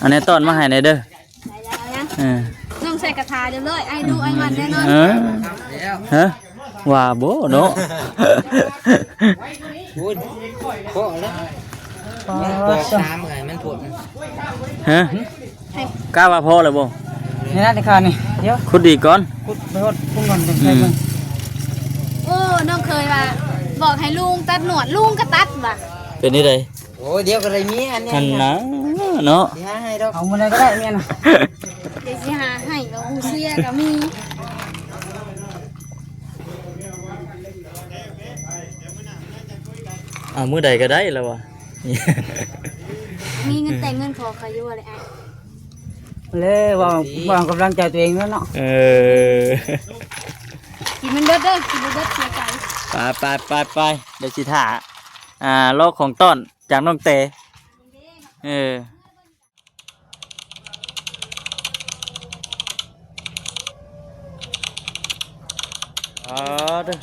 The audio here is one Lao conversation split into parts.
ອັນນີ້ຕ້ອນມາໃຫ້ແດ່ເດີ. ເອີ ນ້ອງໃສ່ກະທາເດີເລີຍ ອ້າຍດຸອ້າຍມັນແນ່ນອນ. ເອີ ຮະ ວ່າບໍ່ເນາະ. ໂອ້ຍ ພໍແລ້ວ ປອກສາມໄງ ມັນໂພດ. ຮະ ກະວ່າພໍແລ້ວບໍ່? ນີ້ນະ ເດຄານີ້ ດຽວ ຂຸດອີກກ່ອນ ຂຸດໄປຮອດພຸ້ນກ່ອນ ອືມ ຈັ່ງໃສ່ເບິ່ງ. ໂອ້ ນ້ອງເຄີຍວ່າ ບອກໃຫ້ລຸງຕັດໜວດ ລຸງກໍຕັດວ່າ ເປັນຈັ່ງໃດ? ໂອ້ຍ ດຽວກໍໄດ້ເມຍອັນນີ້ ຫັ້ນນະເນາະ ຊິຫາໃຫ້ດອກ ເອົາມື້ໃດກໍໄດ້ເມຍນະ ດຽວຊິຫາໃຫ້ ເອົາເສຍກໍມີ ເອົາມື້ໃດກໍໄດ້ລະວ່າ ມີເງິນແຕ່ງເງິນຂໍເຂົາຢູ່ບໍ່ແຫຼະອ້າຍ? ແລ້ວວ່າ ວ່າກຳລັງໃຈຕົວເອງແລ້ວເນາະ ເອີ ກິນມັນເບິດເດີ ກິນບໍ່ເບິດເສຍໃຈ. ໄປໆໆໆ ດຽວຊິຖ້າ ອ່າ ລໍຂອງຕ້ອນຈາກນ້ອງແຕ ເອີ. ອໍ ເດີ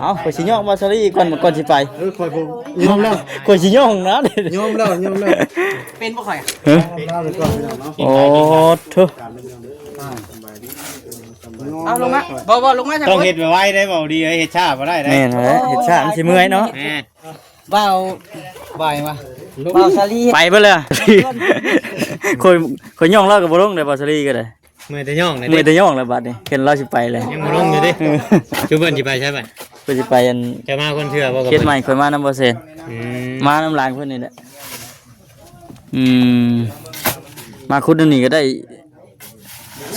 ເອົາ ຂ້ອຍຊິຍ້ອງບ່າວສາລີກ່ອນ ກ່ອນຊິໄປ. ເອີ ຂ້ອຍບໍ່ ຍອມແລ້ວ ຂ້ອຍຊິຍ້ອງນະ ຍອມແລ້ວ ຍອມແລ້ວ. ເປັນບໍ່ຂ້ອຍ? ຮະ? ຍອມແລ້ວໄປກ່ອນພີ່ນ້ອງເນາະ. ໂອ້ໂທ້ ເອົາລົງມາ ບໍ່ ບໍ່ ລົງມາ ຕ້ອງເຮັດໄວໆໄດ໋ ເວົ້າດີເອີຍ ເຮັດຊ້າບໍ່ໄດ້ໄດ໋. ແມ່ນແຫຼະ ເຮັດຊ້າມັນຊິເມື່ອຍເນາະ. ແມ່ນ. ບ່າວ ບ່າວຫຍັງວະ? ບ່າວສາລີ ໄປເບິດເລີຍ. ຂ້ອຍ ຂ້ອຍຍ້ອງລາວກໍບໍ່ລົງເດ້ ບ່າວສາລີກໍໄດ້ ເມື່ອຍແຕ່ຍ້ອງເລີຍ ເມື່ອຍແຕ່ຍ້ອງແລ້ວ ບາດນີ້ເຫັນລາວຊິໄປແລ້ວ ຍັງບໍ່ລົງຢູ່ເດ້. ຄືເພິ່ນຊິໄປໃສບັດ? ເພິ່ນຊິໄປອັນ ເຈົ້າມາຄົນເທື່ອບໍ່? ເຂດໃໝ່ ຂ້ອຍມານຳບໍ່ແຊນ. ອືມ ມານຳຫຼານເພິ່ນນີ້ແຫຼະ. ອືມ ມາຂຸດແນວນີ້ກໍໄດ້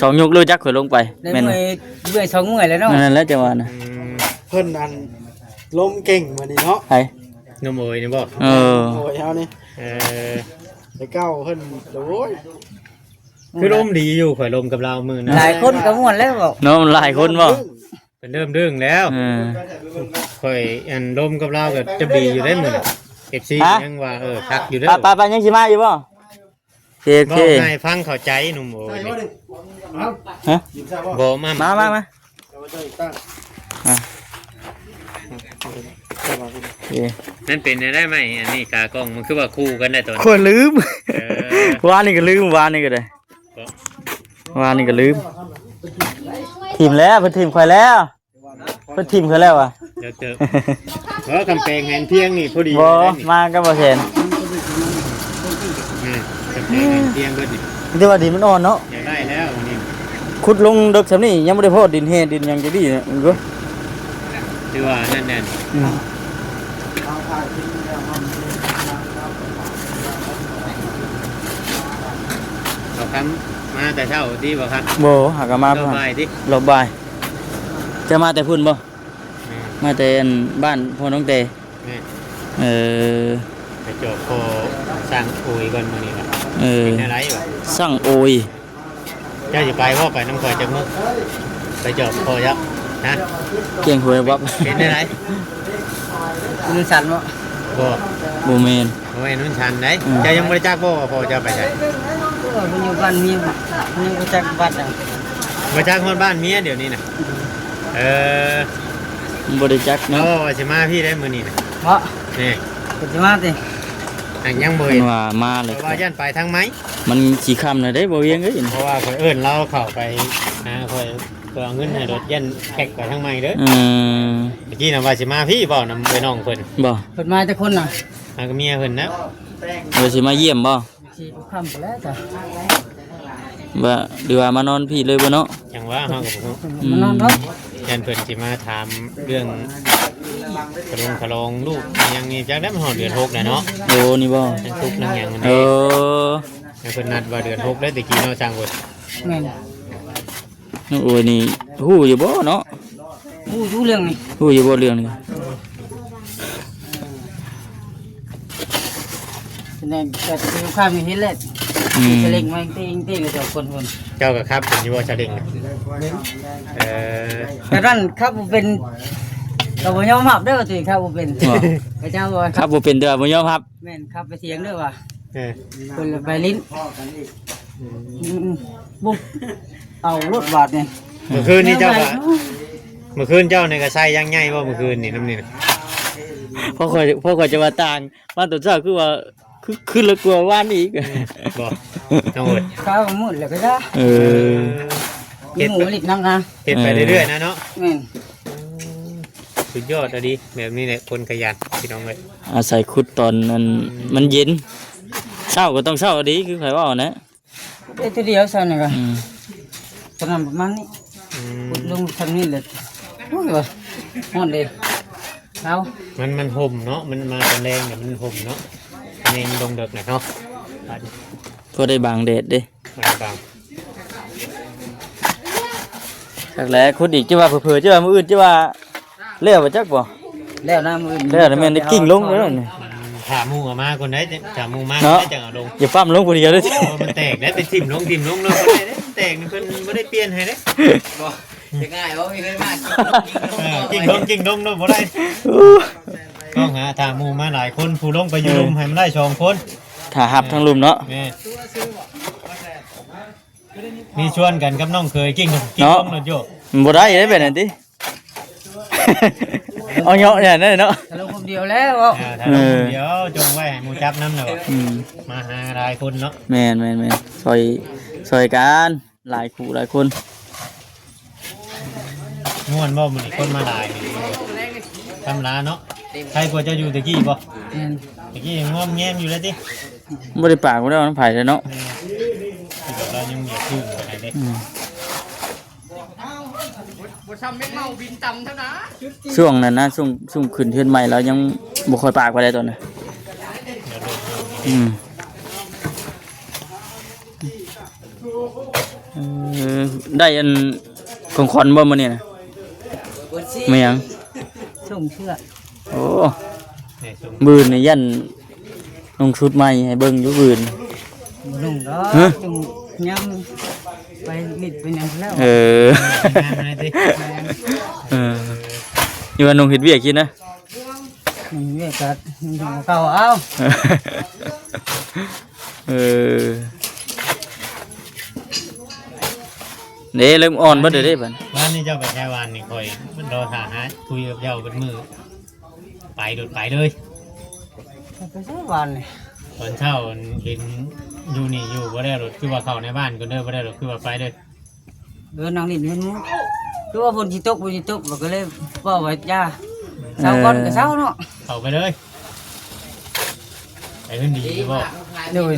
ສອງຍົກເລີຍຈັກຂ້ອຍລົງໄປ ໄດ້ ແມ່ນບໍ່? ເມື່ອຍ ເມື່ອຍສອງເມື່ອຍແລ້ວເນາະ. ນັ້ນແຫຼະຈັ່ງວ່ານະ. ອືມ ເພິ່ນອັນລົມເກັ່ງມື້ນີ້ເນາະ. ໃຜ? ໜຸ່ມໂອຍນີ້ບໍ່? ເອີ ໂອຍເຮົານີ້. ເອີ ແຕ່ເກົ່າເພິ່ນ ໂອ້ຍ ຄືລົມດີຢູ່ ຂ້ອຍລົມກັບລາວມື້ນັ້ນ ຫຼາຍຄົນກໍມ່ວນແລ້ວເນາະ. ຫຼາຍຄົນບໍ່? ເພິ່ນເລີ່ມດຶງແລ້ວ. ເອີ ຂ້ອຍອັນລົມກັບລາວກໍຈະດີຢູ່ເດ້ມື້ນີ້ ເອັຟຊີ ຮະ? ຍັງວ່າ ເອີ ຄັກຢູ່ເດີ. ໄປໆໆ ຍັງຊິມາຢູ່ບໍ່? ໂອເຄ ໂອເຄ ເວົ້າໃຫ້ຟັງເຂົ້າໃຈໜຸ່ມໂອຍນີ້. ຮະ? ບໍ່ມາ ມາ ມາ ມາ ອ່ະ ໂອເຄ ມັນເປັນໄດ້ໄໝ? ອັນນີ້ຂາກ້ອງມັນຄືວ່າຄູ່ກັນໄດ້ຕອນ ຂ້ອຍລືມ. ເອີ ວານນີ້ກໍລືມ ວານນີ້ກໍໄດ້ ວານນີ້ກໍລືມ. ຖິ້ມແລ້ວ ເພິ່ນຖິ້ມຂ້ອຍແລ້ວ. ເພິ່ນຖິ້ມເຂົາແລ້ວວ່າ ດອກເຕີ ເອີ ຄຳແປງແຫນພຽງນີ້ພໍດີ. ບໍ່ ມາກັບບໍ່ແສນ. ອືມ ຄຳແປງແຫນພຽງເບິດນີ້ ແຕ່ວ່າດິນມັນອ່ອນເນາະ. ຢາກໄດ້ແລ້ວນີ້ ຂຸດລົງເດິກສ່ຳນີ້ ຍັງບໍ່ໄດ້ພໍ້ດິນແຮ່ດິນຫຍັງຈັກດີ້ນະ. ເອີ ຖືວ່ານັ້ນແນ່ນ. ອືມ ເອົາຄຳ ມາແຕ່ເຊົ້າຕິບໍ່ຄັບ? ບໍ່ ຫາກໍມາ ລອບບ່າຍຕິ ລອບບ່າຍ. ເຈົ້າມາແຕ່ພຸ້ນບໍ່? ແມ່ນ ມາແຕ່ອັນບ້ານພໍ່ນ້ອງແຕ່. ແມ່ນ ເອີ ໄປຈອບພໍ່ຊ່າງໂອຍກ່ອນມື້ນີ້ລະ. ເອີ ເປັນແນວໃດວະ ຊ່າງໂອຍ? ເຈົ້າຊິໄປບໍ່? ໄປນຳຂ້ອຍຈັກມື້ ໄປຈອບພໍ່ເຈົ້າ. ຮະ? ແຈ້ງຫວຍວັບ ເປັນແນວໃດ? ມືສັ່ນບໍ່? ບໍ່ ບໍ່ແມ່ນ ບໍ່ແມ່ນມືສັ່ນໃດ໋. ອືມ ເຈົ້າຍັງບໍ່ໄດ້ຈັກບໍ່ວ່າພໍ່ເຈົ້າໄປໃສ? ເອີ ເພິ່ນຢູ່ບ້ານເມຍ ຍັງບໍ່ຈັກວັດດອກ ບໍ່ຈັກຮອດບ້ານເມຍດຽວນີ້ນະ. ເອີ ບໍ່ໄດ້ຈັກເນາະ. ເອີ ວ່າຊິມາພີ້ໄດ໋ມື້ນີ້ນະ. ເນາະ ນີ້ ເພິ່ນຊິມາຕິ? ຫາກຍັງບໍ່ເຫັນ ເພິ່ນວ່າມາແລ້ວ ເພາະວ່າຢ້ານໄປທາງໃໝ່ ມັນຊິຄ່ຳແລ້ວເດ້ ບໍ່ວຽງເອີຍ. ເພາະວ່າຂ້ອຍເອີ້ນລາວເຂົ້າໄປຫາຂ້ອຍ ເພື່ອເອົາເງິນໃຫ້ລົດ ຢ້ານແພັກໄປທາງໃໝ່ເດີ. ອືມ ຕະກີ້ນະວ່າຊິມາພີ້ ເວົ້ານຳເອື້ອຍນ້ອງເພິ່ນ. ບໍ່ ເພິ່ນມາຈັກຄົນນະ? ມາກັບເມຍເພິ່ນນະ. ເອີ ຊິມາຢ້ຽມບໍ່? ຊິຄ່ຳໄປແລ້ວຈ້ະ ວ່າ ຫຼືວ່າມານອນພີ້ເລີຍບໍ່ເນາະ? ຈັ່ງວ່າເຮົາກໍບໍ່ຮູ້ ອືມ ມານອນເນາະ. ຢ້ານເພິ່ນຊິມາຖາມເລື່ອງຂະຫຼອງຂະຫຼອງລູກຫຍັງນີ້ ຈັກໄດ້ ມັນຮອດເດືອນຫົກແລ້ວເນາະ. ໂອ້ ນີ້ບໍ່? ຍັງທຸກຍັງຫຍັງ. ເອີ ແລ້ວເພິ່ນນັດວ່າເດືອນຫົກໄດ້ ຕະກີ້ເນາະ ຊ່າງໂອຍ. ແມ່ນ ນ້ອງໂອຍນີ້ຮູ້ຢູ່ບໍ່ເນາະ? ຮູ້ຢູ່ເລື່ອງນີ້ ຮູ້ຢູ່ບໍ່ເລື່ອງນີ້? ແສດງແຕ່ທີ່ຂ້າມີເຫັນແຫຼະ. ອືມ ສະເລັງມາເຕັງໆ ເຈົ້າຄົນພຸ້ນ ເຈົ້າກໍຂັບເປັນຢູ່ບໍ່ສະເລັງ? ເອີ ຕອນນັ້ນຂັບບໍ່ເປັນ ກໍບໍ່ຍອມຮັບເດີວ່າຕົວເອງຂັບບໍ່ເປັນ. ເຈົ້າວ່າຂັບບໍ່ເປັນ ແຕ່ວ່າບໍ່ຍອມຮັບ. ແມ່ນ ຂັບໄປຖຽງເດີວ່າ ເອີ ເພິ່ນລະໄປຫຼິ້ນ. ອືມ ອືມ ບຸບ ເອົາລົດບາດນີ້. ເມື່ອຄືນນີ້ເຈົ້າກໍ ເມື່ອຄືນເຈົ້ານີ້ກໍໃສ່ຢ່າງໃຫຍ່ບໍ່ ເມື່ອຄືນນີ້ ນຳນີ້ນະ? ພໍຂ້ອຍ ພໍຂ້ອຍຈະວ່າຕ່າງ ມາຕອນເຊົ້າຄືວ່າ ຄື ຄືເລິກກວ່າວານອີກ. ບໍ່ ນ້ອງເອີຍ ເຊົ້າມືດແລ້ວກໍຢ່າ ເອີ ເອີ ເຮັດ ມີໝູຫຼິ້ນນຳນະ ເຮັດໄປເລື້ອຍໆນະເນາະ ແມ່ນ ສຸດຍອດອີ່ຫຼີ ແບບນີ້ແຫຼະຄົນຂະຫຍັນພີ່ນ້ອງເອີຍ ອາໄສຂຸດຕອນນັ້ນ ອືມ ມັນເຢັນ ເຊົ້າກໍຕ້ອງເຊົ້າອີ່ຫຼີ ຄືຂ້ອຍເວົ້ານະ ໄດ້ເທື່ອດຽວຊັ້ນນີ້ກໍ ອືມ ປະມານ ປະມານນີ້ ອືມ ຂຸດລົງຊ່ຳນີ້ແຫຼະ ໂອ້ຍ ວ່າຮ້ອນເດ້ ເອົາ ມັນ ມັນຮົ່ມເນາະ ມັນມາຕອນແລງນີ້ມັນຮົ່ມເນາະ ແນງລົງເດິກນະເນາະ ພໍໄດ້ບັງແດດເດ້ ບັງ ຈັກແຫຼະ ຂຸດອີກ ຈະວ່າເຜີໆ ຈະວ່າມື້ອື່ນ ຈະວ່າ ແລ້ວບໍ່ຈັກບໍ່ ແລ້ວນະ ມື້ອື່ນ ແລ້ວນະ ແມ່ນໄດ້ກິ້ງລົງເລີຍນີ້ ອືມ ຖ້າໝູ່ເອົາມາກ່ອນໄດ໋ ຖ້າໝູ່ມາ ເນາະ ໄດ້ຈັ່ງເອົາລົງ ຢ່າປ້ຳລົງຜູ້ດຽວເດີ ໂອ້ ມັນແຕກໄດ້ ໄປຖິ້ມລົງ ຖິ້ມລົງເນາະ ບໍ່ໄດ້ເດ້ ມັນແຕກນີ້ເພິ່ນບໍ່ໄດ້ປ່ຽນໃຫ້ເດ້ ບໍ່ ຈະງ່າຍບໍ່ ມີເງິນມາ ເອີ ກິ້ງລົງ ກິ້ງລົງເນາະ ບໍ່ໄດ້ ຕ້ອງຫາ ຖ້າໝູ່ມາຫຼາຍຄົນ ຜູ້ລົງໄປຢູ່ ເອີ ລຸ່ມ ໃຫ້ມັນໄດ້ສອງຄົນ ຖ້າຮັບທາງລຸ່ມເນາະ ແມ່ນ ມີຊວນກັນກັບນ້ອງເຂີຍກິ້ງ ກິ້ງລົງໂລດໂຍ ມັນບໍ່ໄດ້ເດ້ແບບນັ້ນຕິ ເອົາເຍາະຢ່າງນັ້ນເນາະ ຖ້າລົງຄົນດຽວແລ້ວ ເອີ ຖ້າລົງຄົນດຽວ ເອີ ຈົ່ງໄວ້ໃຫ້ໝູ່ຈັບນຳເນາະ ອືມ ມາຫາຫຼາຍຄົນເນາະ ແມ່ນໆໆ ຊ່ອຍ ຊ່ອຍກັນ ຫຼາຍຄູ່ຫຼາຍຄົນ ມ່ວນບໍ່ມື້ນີ້ຄົນມາຫຼາຍນີ້ ທຳມະດາເນາະ ໃຄກວ່າເຈົ້າຢູ່ແຕ່ກີ້ບໍ່ ແມ່ນ ແຕ່ກີ້ງ່ອມແງມຢູ່ເລີຍຕິ ບໍ່ໄດ້ປາກບໍ່ໄດ້ນຳໃຜເລີຍເນາະ ແມ່ນ ທີ່ແບບວ່າຍັງມີຄືນບໍ່ໄດ້ເດ້ ອືມ ບໍ່ຊ່ຳແມງເມົາບິນຕຳເທົ່ານະ ຊ່ວງນັ້ນນະ ຊ່ວງ ຊ່ວງຂຶ້ນເຮືອນໃໝ່ລາວຍັງບໍ່ຄ່ອຍປາກປານໃດຕອນນັ້ນ ອືມ ເອີ ໄດ້ອັນຂອງຂວັນບໍ່ມື້ນີ້ນະ ແມ່ນຫຍັງ ສົ່ງເສື້ອ ໂອ້ ມື້ນີ້ຢ້ານນຸ່ງຊຸດໃໝ່ໃຫ້ເບິ່ງຢູ່ມື້ນີ້ ບໍ່ນຸ່ງດອກ ຮະ ຈຸງຍາມໄປລິດໄປຫຍັງແລ້ວ ເອີ ງານໃຫ້ຕິ ແມ່ນ ເອີ ຢູ່ວ່ານຸ່ງເຮັດວຽກກິນນະ ນຸ່ງວຽກກໍນຸ່ງເກົ່າເອົາ ເອີ ເດ້ ເລີ່ມອ່ອນເບິດແລ້ວເດ້ບັດ ວານນີ້ເຈົ້າໄປໃສວານນີ້ ຂ້ອຍລໍຖ້າຫາຄຸຍກັບເຈົ້າເບິດມື້ ໄປໂດດໄປເລີຍ ໄປໃສວານນີ້ ຕອນເຊົ້າເຫັນຢູ່ນີ້ຢູ່ບໍ່ໄດ້ໂດດ ຄືວ່າເຂົ້າໃນບ້ານກ່ອນເດີ ບໍ່ໄດ້ໂດດ ຄືວ່າໄປເລີຍ ເດີນນັ່ງຫຼິ້ນເຫັນໝູ່ ຄືວ່າຝົນຊິຕົກ ຝົນຊິຕົກ ກໍເລີຍເວົ້າວ່າຢ່າ ເຊົາກ່ອນກໍເຊົາເນາະ ເຂົ້າໄປເລີຍ ໄປເຮືອນດີຢູ່ບໍ່ ໂດຍ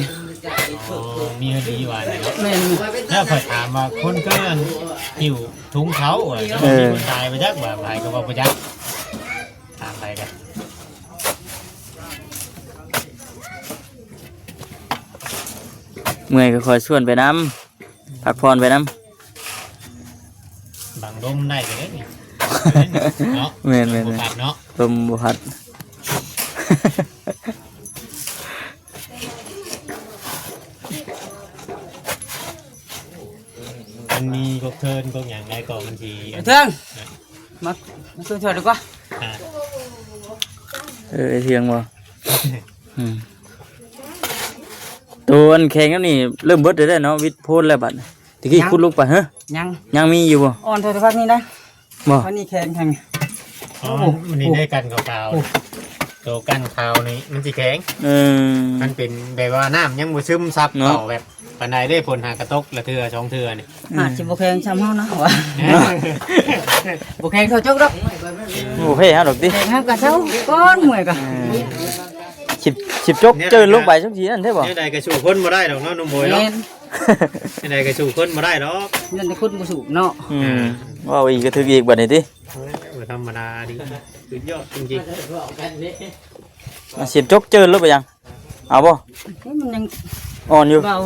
ອໍ ມີເຮືອນດີຢູ່ວ່ານີ້ເນາະ ແມ່ນ ແລ້ວຂ້ອຍຖາມວ່າຄົນຄືອັນຫິ້ວຖົງເຂົາ ເອີ ມີຄົນຕາຍບໍ່ຈັກວ່າ ໃຜກໍເວົ້າບໍ່ຈັກ ຖາມໄປກັນ ເມື່ອຍກໍຄ່ອຍຊວນໄປນຳ ພັກຜ່ອນໄປນຳ ບັງລົມໄດ້ເດ້ນີ້ ເນາະ ແມ່ນໆໆ ລົມບໍ່ພັດເນາະ ລົມບໍ່ພັດ ມັນມີກົກເທີນກົກຫຍັງໄດ້ກໍມັນຊິ ເທິງ ມາ ມາຊ່ວຍເທື່ອດີກວ່າ ອ່າ ເອີ ໄອ້ເທີງບໍ່ ອືມ ໂຕອັນແຂງອັນນີ້ເລີ່ມເບິດແລ້ວເນາະ ວິດໂພນແລ້ວບັດນີ້ ຕະກີ້ ຍັງ ຂຸດລົງໄປ ຮະ ຍັງ ຍັງມີຢູ່ບໍ່ ອ່ອນເທົ່າແຕ່ພັກນີ້ນະ ບໍ່ ພັກນີ້ແຂງແຂງ ອໍ ໂອ້ ມັນນີ້ໄດ້ກັນຂາວໆ ໂອ້ ໂຕກັນຂາວນີ້ມັນຊິແຂງ ເອີ ມັນເປັນແບບວ່ານ້ຳຍັງບໍ່ຊຶມຊັບ ເນາະ ເຂົ້າແບບປານໃດເດ້ ຝົນຫາກະຕົກລະເທື່ອສອງເທື່ອນີ້ ອືມ ອາດຊິບໍ່ແຂງຊ່ຳເຮົານະວ່າ ບໍ່ແຂງເທົ່າຈົກດອກ ບໍ່ແພ້ເຮົາດອກຕິ ແຂງເຮົາກໍເຊົາກ່ອນ ເມື່ອຍກໍ ເອີ ຊິບ ຊິບຈົກເຈີນລົງໄປ ແນວໃດກໍ ຈັ່ງຊີ້ນັ້ນແທ້ບໍ່ ແນວໃດກໍສູ້ຄົນບໍ່ໄດ້ດອກເນາະ ໜຸ່ມໂບຍເນາະ ແມ່ນ ຈັ່ງໃດກໍສູ້ຄົນບໍ່ໄດ້ດອກ ມີແຕ່ຄົນບໍ່ສູ້ເນາະ ອືມ ເວົ້າອີກກໍຖືກອີກບັດນີ້ຕິ ໂອ້ຍ ບໍ່ທຳມະດາເດ້ ສຸດຍອດຈິງໆ ອ່ະ ສຽບຈົກເຈີນລົງໄປຍັງ ເອົາບໍ່ ເອີ ມັນຍັງອ່ອນຢູ່ ເບົາ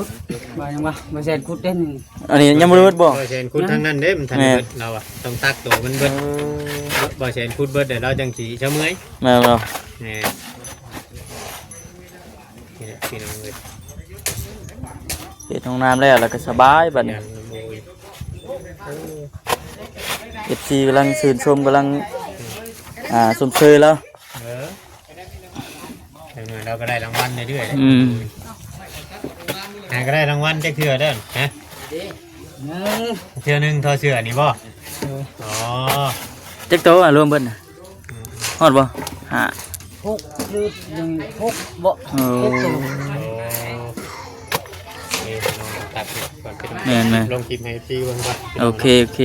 ເບົາຫຍັງວະ ບໍ່ແຊນຂຸດເດ້ນີ້ ອັນນີ້ຍັງບໍ່ໄດ້ເບິດບໍ່ ບໍ່ແຊນຂຸດທາງນັ້ນເດ້ ມັນທັນໄດ້ເບິດ ແມ່ນ ລາວອະ ຕ້ອງຕັກໂຕມັນເບິດ ເອີ ບໍ່ແຊນຂຸດເບິດ ແລ້ວລາວຈັ່ງຊິຊະເມື່ອຍ ແມ່ນບໍ່ ແມ່ນ. ນີ້ແຫຼະພີ່ນ້ອງເອີຍ ເຮັດຫ້ອງນ້ຳແລ້ວ ແລ້ວກໍສະບາຍບັດນີ້ ເອັຟຊີກຳລັງຊື່ນຊົມ ກຳລັງ ອ່າ ຊົມເຊີຍລາວ ເອີ ຈັກໜ້ອຍລາວກໍໄດ້ລາງວັນເລື້ອຍໆ ອືມ ຫາກໍໄດ້ລາງວັນຈັກເທື່ອເດີ ຮະ ເທື່ອໜຶ່ງ ເທື່ອໜຶ່ງ ຖອດເສື້ອນີ້ບໍ່ ເອີ ອໍ ຈັກໂຕອະ ລວມເບິດນະ? ຮອດບໍ່? ຫ້າ ຫົກ ຫຼື ຍັງຫົກບໍ່? ເອີ ຫົກໂຕ ໂອ້ ເອີ ແມ່ນໆ ລົງຄລິບໃຫ້ເອັຟຊີເບິ່ງກ່ອນ. ໂອເຄ ໂອເຄ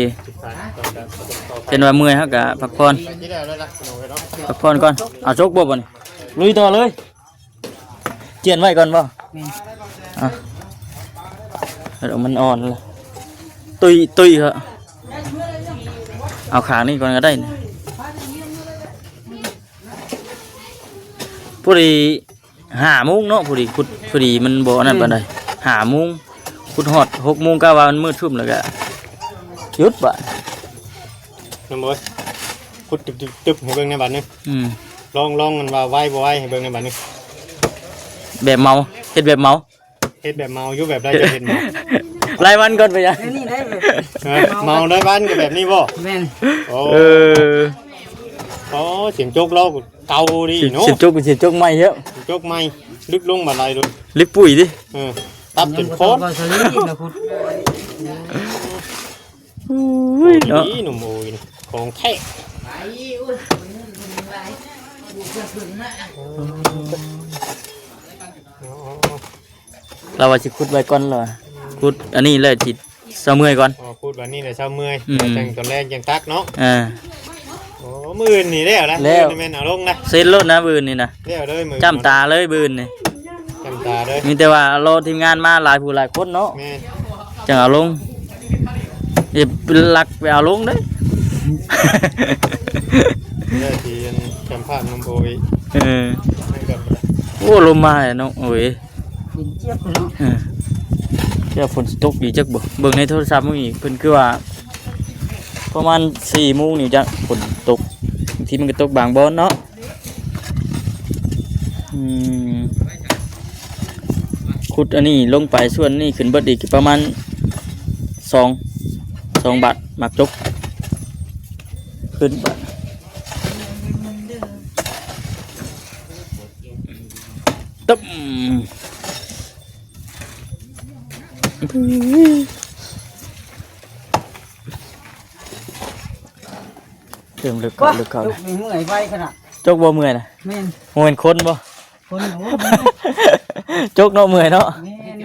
ເປັນວ່າເມື່ອຍ ເຮົາກະພັກຜ່ອນ ໄປທີ່ແລ້ວແລ້ວລະ ພີ່ນ້ອງເອີຍເນາະ ພັກຜ່ອນກ່ອນ. ເອົາ ຈົກບໍ່ ບັດນີ້ ລຸຍຕໍ່ເລີຍ. ຈຽນໄວ້ກ່ອນບໍ່? ແມ່ນ ອ່ະ ເອົາ ມັນອ່ອນລະ ຕຸ້ຍ ຕຸ້ຍເຖາະ. ເອົາຂ້າງນີ້ກ່ອນກໍໄດ້ນະ. ພໍດີຫ້າໂມງເນາະ ພໍດີຂຸດ ພໍດີມັນບໍ່ອັນນັ້ນປານໃດ. ຫ້າໂມງ ຂຸດຮອດຫົກໂມງ ກະວ່າມັນມືດຄຶ້ມແລ້ວກະຢຸດບາດ. ນ້ອງໂບຍ ຂຸດຕຶບໆໆ ໃຫ້ເບິ່ງແດ່ບາດໜຶ່ງ. ອືມ ລອງ ລອງມັນວ່າໄວບໍ່ໄວ ໃຫ້ເບິ່ງແດ່ບາດໜຶ່ງ. ແບບເມົາ ເຮັດແບບເມົາ ເຮັດແບບເມົາຢູ່ ແບບໃດຈະເຮັດເມົາ? ລາຍວັນກ່ອນໄປຫຍັງ? ແນວນີ້ໄດ້ເວີຍ ຮະ ເມົາລາຍວັນກໍແບບນີ້ບໍ່? ແມ່ນ ໂອ້ ເອີ ອໍ ສຽງຈົກລາວເກົ່າດີເນາະ. ສຽງ ສຽງຈົກ ສຽງຈົກໃໝ່ເນາະ ສຽງຈົກໃໝ່ ລຶກລົງມາໄດ້ໂລດ ລິກປຸ້ຍຕິ. ເອີ ຕັບຈົນໂຄນ ຍັງບໍ່ເທົ່າເບົາສະລີນະພຸດ. ໂອ້ຍເນາະ ໂອ້ຍ ໜຸ່ມໂອ້ຍ ຂອງແທ້. ລາວວ່າຊິຂຸດໄວ້ກ່ອນລະ ຂຸດອັນນີ້ແລ້ວຊິເຊົາເມື່ອຍກ່ອນ. ອໍ ຂຸດບາດນີ້ແລ້ວເຊົາເມື່ອຍ ອືມ ແລ້ວຈັ່ງຕອນແລງຈັ່ງຕັກເນາະ. ອ່າ ໂອ້ ມື້ອື່ນນີ້ແລ້ວລະ ແລ້ວ ມື້ອື່ນນີ້ແມ່ນເອົາລົງນະ ເຊັນໂລດນະ ມື້ອື່ນນີ້ນະ ແລ້ວເລີຍມື້ອື່ນ ຈ້ຳຕາເລີຍມື້ອື່ນນີ້ ຈ້ຳຕາເລີຍ. ມີແຕ່ວ່າລໍທີມງານມາຫຼາຍຜູ້ຫຼາຍຄົນເນາະ. ແມ່ນ ຈັ່ງເອົາລົງ ຢ່າໄປລັກໄປເອົາລົງເດີ້. ແລ້ວຊິອັນສຳພາດນ້ອງໂບອີກ. ເອີ ໂອ້ ລົມມາແລ້ວນ້ອງເອີຍ ເຢັນຈຽບເນາະ. ເອີ ແລ້ວຝົນຊິຕົກອີກຈັກບໍ່? ເບິ່ງໃນໂທລະສັບມື້ນີ້ເພິ່ນຄືວ່າປະມານສີ່ໂມງນີ້ຈະຝົນຕົກ ບາງທີມັນກໍຕົກບາງບ່ອນເນາະ. ອືມ ຂຸດອັນນີ້ລົງໄປ ສ່ວນນີ້ຂຶ້ນເບິດອີກປະມານສອງ ສອງບາດ ໝາກຈົກຂຶ້ນບາດ ຕຶບ. ເລີ່ມເລິກເຂົ້າ ເລິກເຂົ້າ ຈົກນີ້ເມື່ອຍໄວຂະໜາດ. ຈົກບໍ່ເມື່ອຍນະ? ແມ່ນ ບໍ່ແມ່ນຄົນບໍ່? ຄົນ ໂອ້ ຈົກເນາະ ເມື່ອຍເນາະ. ແມ່ນ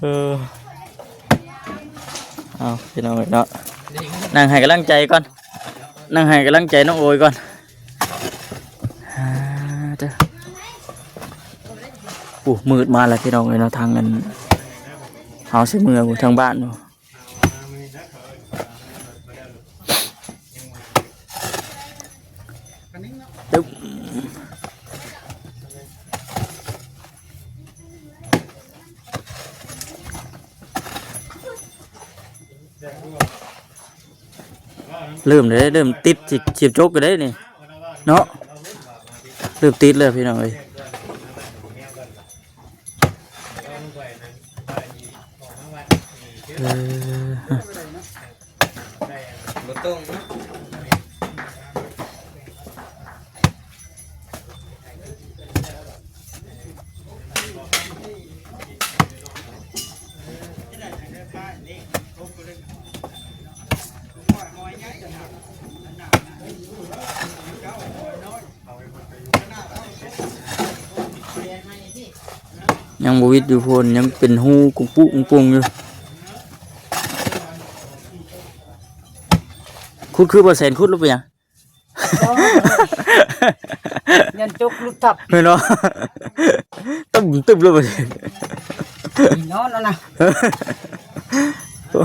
ເອີ ເອົາ ພີ່ນ້ອງເອີຍເນາະ ນັ່ງໃຫ້ກຳລັງໃຈກ່ອນ ນັ່ງໃຫ້ກຳລັງໃຈນ້ອງໂອຍກ່ອນ. ອ່າ ເດີ ໂອ້ ມືດມາແລ້ວ ພີ່ນ້ອງເອີຍເນາະ ທາງອັນ ເຮົາຊິເມືອ ທາງບ້ານ. ຕຶບ ເລີ່ມເດ້ ເລີ່ມຕິດຊິ ຊິຈົກເດ້ນີ້ເນາະ ເລີ່ມຕິດແລ້ວ ພີ່ນ້ອງເອີຍ. ເອີ ບໍ່ຕ້ອງເນາະ. ຍັງບໍ່ວິດຢູ່ພຸ້ນ ຍັງເປັນຮູປຸງປຸງຢູ່. ຂຸດຄືບໍ່ແສນ ຂຸດລົງໄປຫຍັງ? ຍັນຈົກຫຼຸດທັບ ແມ່ນບໍ່? ຕຶ້ມໆ ລົງໄປ ນອນແລ້ວນະ. ໂອ້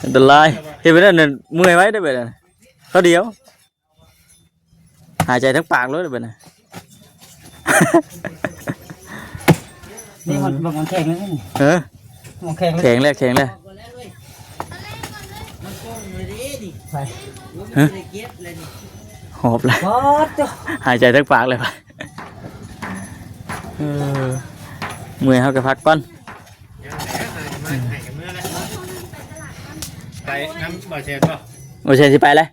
ອັນຕະລາຍ ເຮັດແບບນັ້ນເມື່ອຍໄວເດ້ ແບບນັ້ນ ຄາວດຽວ. ຫາຍໃຈທາງປາກເລີຍບັດນີ້. ນີ້ມັນ ມັນແຂງແລ້ວນີ້. ເອີ ມັນແຂງແລ້ວ ແຂງແລ້ວ ແຂງແລ້ວ. ໄປ ຮະ ຫອບແລ້ວ ຫາຍໃຈທາງປາກເລີຍ. ເອີ ເມື່ອຍເຮົາກໍພັກກ່ອນ. ໄປນຳບໍ່ແຊນບໍ່? ບໍ່ແຊນຊິໄປແລ້ວ.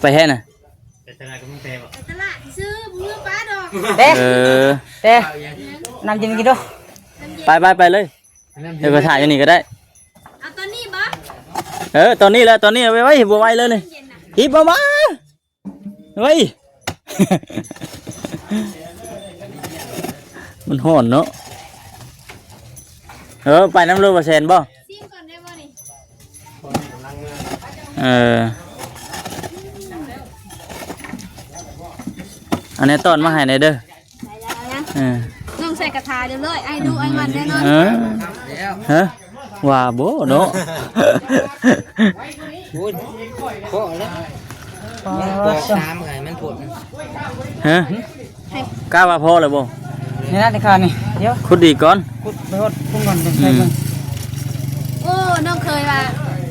ໄປແທ້ນະ? ໄປຕະຫຼາດກັບລຸງແພບໍ່? ໄປຕະຫຼາດຊື້ ບໍ່ມີປາດອກ. ເດ້ ເອີ ເດ້ ນ້ຳເຢັນກິນດູ. ໄປໆ ໄປເລີຍ. ດຽວໄປຖ້າຢູ່ນີ້ກໍໄດ້. ເອົາຕອນນີ້ບໍ່? ເອີ ຕອນນີ້ແຫຼະ ຕອນນີ້ເອົາໄວ້ ບໍ່ໄວເລີຍນີ້. ເຢັນນະ ຮີບເອົາມາ ເຮີ້ຍ ມັນຮ້ອນເນາະ. ເອີ ໄປນຳໂລດບໍ່ແຊນບໍ່? ຊີມກ່ອນໄດ້ບໍ່ນີ້? ເອີ ເອົາແນວຕ້ອນມາໃຫ້ແດ່ເດີ. ໄດ້ແລ້ວນະ ເອີ ນ້ອງໃສ່ກະທາເດີເລີຍ ອ້າຍດຸອ້າຍໝັ້ນແນ່ນອນ. ເອີ ຮະ ວ່າບໍ່ເນາະ. ໂອ້ຍ ພໍແລ້ວ ປອກສາມໄງ ມັນໂພດ. ຮະ ກະວ່າພໍແລ້ວບໍ່? ນີ້ນະ ນີ້ຄ່ານີ້ ດຽວ ຂຸດອີກກ່ອນ ຂຸດໄປຮອດພຸ້ນກ່ອນ ອືມ ໃສ່ເບິ່ງ. ໂອ້ ນ້ອງເຄີຍວ່າ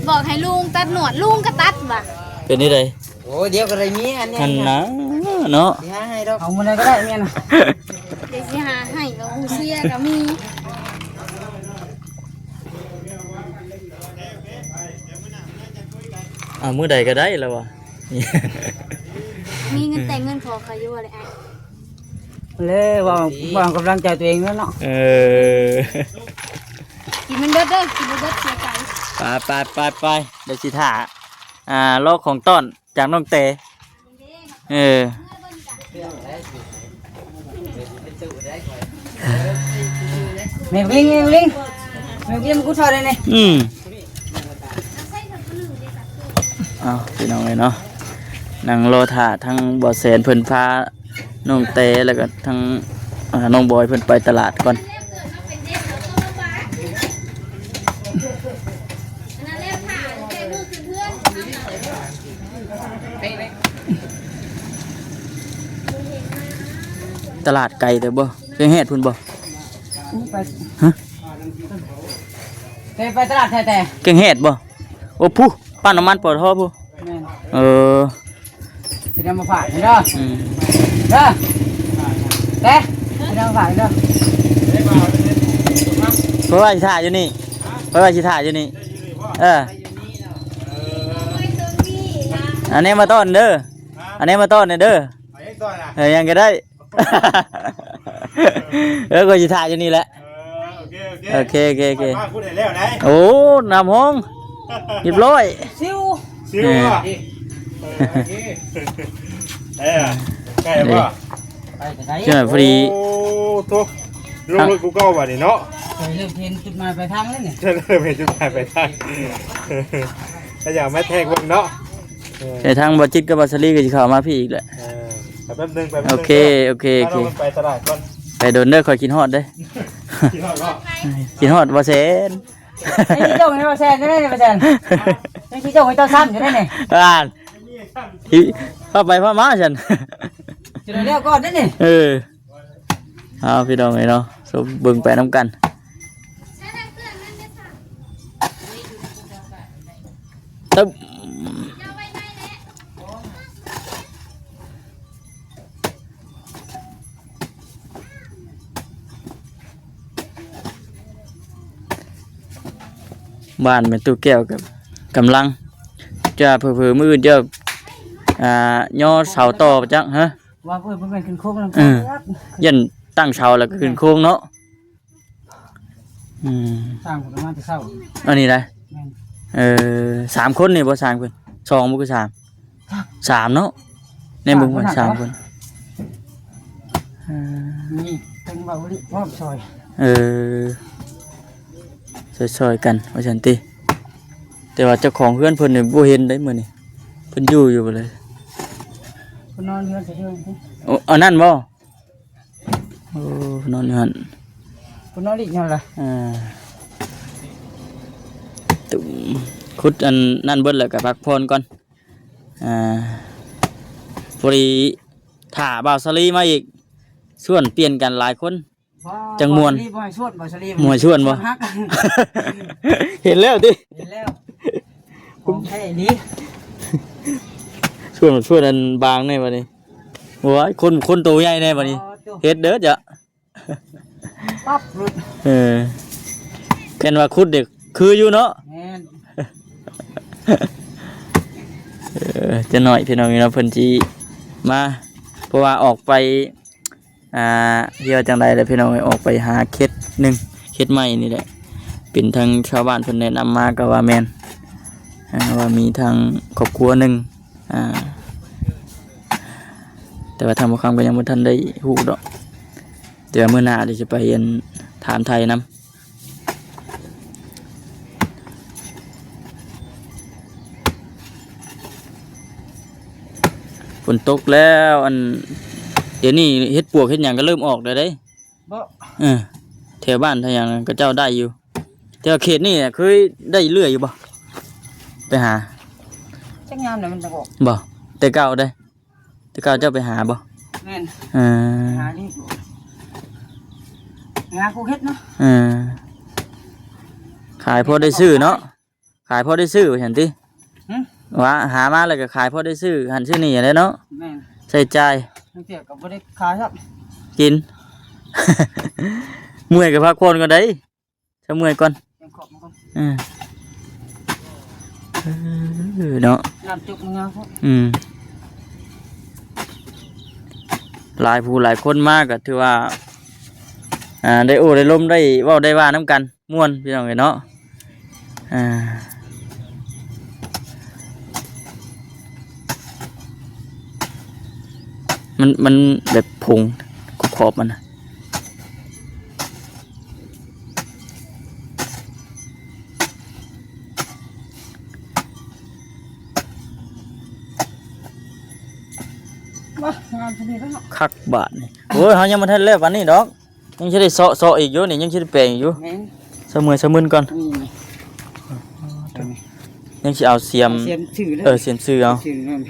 ບອກໃຫ້ລຸງຕັດໜວດ ລຸງກໍຕັດວ່າ ເປັນຈັ່ງໃດ? ໂອ້ ດຽວກໍໄດ້ເມຍອັນນີ້ ຫັ້ນນະເນາະ ຊິຫາໃຫ້ດອກ ເອົາມື້ໃດກໍໄດ້ເມຍນະ ດຽວຊິຫາໃຫ້ ເອົາເສຍກໍມີ. ເອົາມື້ໃດກໍໄດ້ລະວ່າ ມີເງິນແຕ່ງເງິນຂໍເຂົາຢູ່ບໍ່ແຫຼະອ້າຍ? ແລ້ວວ່າ ວ່າກຳລັງໃຈຕົວເອງແລ້ວເນາະ ເອີ ກິນມັນເບິດເດີ ກິນບໍ່ເບິດເສຍໃຈ. ໄປໆໆໆ ດຽວຊິຖ້າ ອ່າ ລໍຂອງຕ້ອນຈາກນ້ອງແຕ ເອີ ແມ່ວິງ ແມ່ວິງ ແມ່ວິງ ມາກູຊ່ອຍແດ່ນີ້ ອືມ. ເອົາ ພີ່ນ້ອງເອີຍເນາະ ນັ່ງລໍຖ້າທັງບໍ່ແສນເພິ່ນພານ້ອງແຕ ແລ້ວກໍທັງ ອ່າ ນ້ອງບອຍເພິ່ນໄປຕະຫຼາດກ່ອນ. ຕະຫຼາດໄກເຕີບບໍ່? ແກງແຮດພຸ້ນບໍ່? ໄປ ຮະ? ແຕ່ໄປຕະຫຼາດແທ້ໆ ແກງແຮດບໍ່? ໂອ້ ພຸ້ນ ປ້ຳນ້ຳມັນ ປຕທ ພຸ້ນ. ແມ່ນ ເອີ ຊິນຳມາຝາກເດີ ອືມ ເດີ ແຕ່ຊິນຳມາຝາກເດີ ເພາະວ່າຊິຖ້າຢູ່ນີ້ ເພາະວ່າຊິຖ້າຢູ່ນີ້ ເອີ ອັນນີ້ມາຕ້ອນເດີ ອັນນີ້ມາຕ້ອນແດ່ເດີ ເອີ ຫຍັງກໍໄດ້ ເອີ ຂ້ອຍຊິຖ້າຢູ່ນີ້ແຫຼະ ເອີ ໂອເຄ ໂອເຄ ໂອເຄ ໂອ້ ນ້ຳຫ້ອງ ຮຽບຮ້ອຍ ຊິວ ຊິວ ເອີ ເອີ ໃກ້ບໍ່? ໃກ້ ພໍດີ ໂອ້ ໂຕ ລົງລົດກູເກົ່າບາດນີ້ເນາະ ຂ້ອຍເລີ່ມເຫັນຈຸດໝາຍປາຍທາງແລ້ວນີ້ ເລີ່ມເຫັນຈຸດໝາຍປາຍທາງ ກໍຢາກມາແທກເບິ່ງເນາະ ເອີ ແຕ່ທາງບໍ່ຈິດກັບບໍ່ສາລີກໍຊິເຂົ້າມາພີ້ອີກແຫຼະ ເອີ ແປັບໜຶ່ງ ແປັບໜຶ່ງ ໂອເຄ ໂອເຄ ໂອເຄ ໄປຕະຫຼາດກ່ອນ ໄປດົນເດີ ຂ້ອຍຄິດຮອດເດ້ ຄິດຮອດບໍ່? ຄິດຮອດບໍ່ແຊນ ຍັງຊິຈົ່ງໃຫ້ເຈົ້າແຊນຢູ່ເດ້ນີ້ ບໍ່ແຊນ ຍັງຊິຈົ່ງໃຫ້ເຈົ້າຊ້ຳຢູ່ເດ້ນີ້ ອ່ານ ພາໄປພາມາຊັ້ນ ຊິໄດ້ແລ້ວກ່ອນເດ້ນີ້ ເອີ ເອົາ ພີ່ນ້ອງເອີຍເນາະ ຊົມເບິ່ງໄປນຳກັນ ຕຶບ. ບ້ານແມ່ຕູ້ແກ້ວກໍກຳລັງ ຈະເຜີໆມື້ອື່ນຈະ ອ່າ ຍໍເສົາຕໍ່ໄປຈັກ ຮະ ວ່າເພິ່ນບໍ່ແມ່ນຂຶ້ນໂຄງນຳ ເອີ ຢ້ານຕັ້ງເສົາແລ້ວກໍຂຶ້ນໂຄງເນາະ. ອືມ ສ້າງເພິ່ນມາແຕ່ເຊົ້າ ອັນນີ້ນະ ແມ່ນ ເອີ ສາມຄົນນີ້ບໍ່ ສ້າງເພິ່ນ ສອງບໍ່ຄືສາມ ສາມເນາະ ແນ່ເບິ່ງ ສາມຄົນ ສາມຄົນ ເອີ ມີທັງເບົາລິພ້ອມຊ່ອຍ ເອີ ຊ່ອຍໆກັນວ່າຊັ້ນຕິ ແຕ່ວ່າເຈົ້າຂອງເຮືອນເພິ່ນນີ້ບໍ່ເຫັນເດ້ມື້ນີ້ ເພິ່ນຢູ່ຢູ່ບໍ່ເລີຍ ເພິ່ນນອນເຮືອນ ໂອ້ ອັນນັ້ນບໍ່? ໂອ້ ນອນຢູ່ຫັ້ນ ເພິ່ນນອນອີກຫຍັງລະ ອ່າ ຕຸມ ຂຸດອັນນັ້ນເບິດແລ້ວກໍພັກຜ່ອນກ່ອນ ອ່າ ພໍດີຖ້າບ່າວສາລີມາອີກ ຊວນປ່ຽນກັນຫຼາຍຄົນ ບໍ່ ຈັ່ງມ່ວນ ບໍ່ໃຫ້ຊວນ ບໍ່ສາລີ ບໍ່ໃຫ້ຊວນບໍ່ ຮັກ ເຫັນແລ້ວຕິ ເຫັນແລ້ວ ຂອງແທ້ອີ່ຫຼີ ຊວນ ຊວນອັນບາງແດ່ບັດນີ້ ໂອ້ຍ ຄົນ ຄົນໂຕໃຫຍ່ແດ່ບັດນີ້ ອໍ ໂຕ ເຮັດເດີຈະ ປັບຫຼຸດ ເອີ ແມ່ນວ່າຂຸດເດ ຄືຢູ່ເນາະ ແມ່ນ ເອີ ຈັກໜ້ອຍພີ່ນ້ອງເນາະ ເພິ່ນຊິມາ ເພາະວ່າອອກໄປ ອ່າ ເວົ້າຈັ່ງໃດລະພີ່ນ້ອງເອີຍ ອອກໄປຫາເຂດໜຶ່ງ ເຂດໃໝ່ນີ້ແຫຼະ ເປັນທາງຊາວບ້ານເພິ່ນແນະນຳມາກໍວ່າແມ່ນ ອ່າ ວ່າມີທາງຄອບຄົວໜຶ່ງ ອ່າ ແຕ່ວ່າທາງບ່າວຄຳກໍຍັງບໍ່ທັນໄດ້ຮູ້ດອກ ແຕ່ວ່າມື້ໜ້າດຽວຊິໄປ ອັນ ຖາມໄຖ່ນຳ. ຝົນຕົກແລ້ວ ອັນ ດຽວນີ້ເຫັດປວກເຫັດຫຍັງກໍເລີ່ມອອກແລ້ວເດ້. ບໍ່ ເອີ ແຖວບ້ານແຖວຫຍັງເຂົາເຈົ້າໄດ້ຢູ່ ແຕ່ວ່າເຂດນີ້ເຄີຍໄດ້ເລື້ອຍຢູ່ບໍ່? ໄປຫາ ຈັກຍາມໃດມັນຈະອອກ ບໍ່? ແຕ່ເກົ່າເດ້ ແຕ່ເກົ່າເຈົ້າໄປຫາບໍ່? ແມ່ນ ເອີ ຫານີ້ ຫາປູກເຫັດເນາະ ເອີ ຂາຍພໍໄດ້ຊື້ເນາະ. ຂາຍພໍໄດ້ຊື້ວ່າຊັ້ນຕິ? ຫຶ? ວ່າຫາມາແລ້ວກໍຂາຍພໍໄດ້ຊື້ຫັ້ນຊື້ນີ້ຫັ້ນແຫຼະເນາະ. ແມ່ນ ໃຊ້ຈ່າຍ ບາງເທື່ອກໍບໍ່ໄດ້ຂາຍຊ້ຳ ກິນ ເມື່ອຍກໍພັກຜ່ອນກ່ອນໄດ໋ ເຊົາເມື່ອຍກ່ອນ ຍັງຂອບມັນກ່ອນ ເອີ ເອີເນາະ ງາມຈຸກງາມພຸ້ນ ອືມ ຫຼາຍຜູ້ຫຼາຍຄົນມາກໍຖືວ່າ ອ່າ ໄດ້ໂອ້ໄດ້ລົມ ໄດ້ເວົ້າໄດ້ວ່ານຳກັນ ມ່ວນພີ່ນ້ອງເອີຍເນາະ ອ່າ ມັນ ມັນແບບຜົງຂອບໆມັນນະ ວ້າ ງາມຊຳນີ້ແລ້ວເນາະ ຄັກບາດນີ້ ໂອ້ຍ ເຮົາຍັງບໍ່ທັນແລ້ວປານນີ້ດອກ. ຍັງຊິໄດ້ເຊາະ ເຊາະອີກຢູ່ນີ້ ຍັງຊິໄດ້ແປງອີກຢູ່ ແມ່ນ ຊະເມື່ອຍຊະມຶນກ່ອນ ອືມ ຍັງຊິເອົາສຽມ ເອົາສຽມຊື່ເດີ ເອີ ສຽມຊື່ເອົາ ສຽມຊື່ນັ້ນ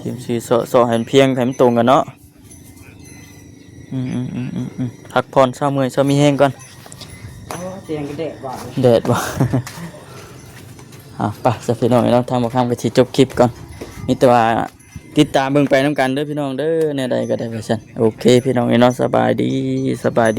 ສຽມຊື່ເຊາະ ເຊາະໃຫ້ມັນພຽງ ໃຫ້ມັນຕົງກັນເນາະ ອືມໆໆໆ ພັກຜ່ອນ ຊະເມື່ອຍ ຊະມີແຮງກ່ອນ ໂອ້ ສຽງກໍແດດວ່າ ແດດວ່າ ອ່າ ໄປຊະພີ່ນ້ອງເນາະ ທາງບ່າວຄຳກໍຊິຈົບຄລິບກ່ອນ ມີແຕ່ວ່າ ຕິດຕາມເບິ່ງໄປນຳກັນເດີພີ່ນ້ອງເດີ ແນວໃດກໍໄດ້ວ່າຊັ້ນ ໂອເຄພີ່ນ້ອງເອີຍເນາະ ສະບາຍດີ ສະບາຍດີ.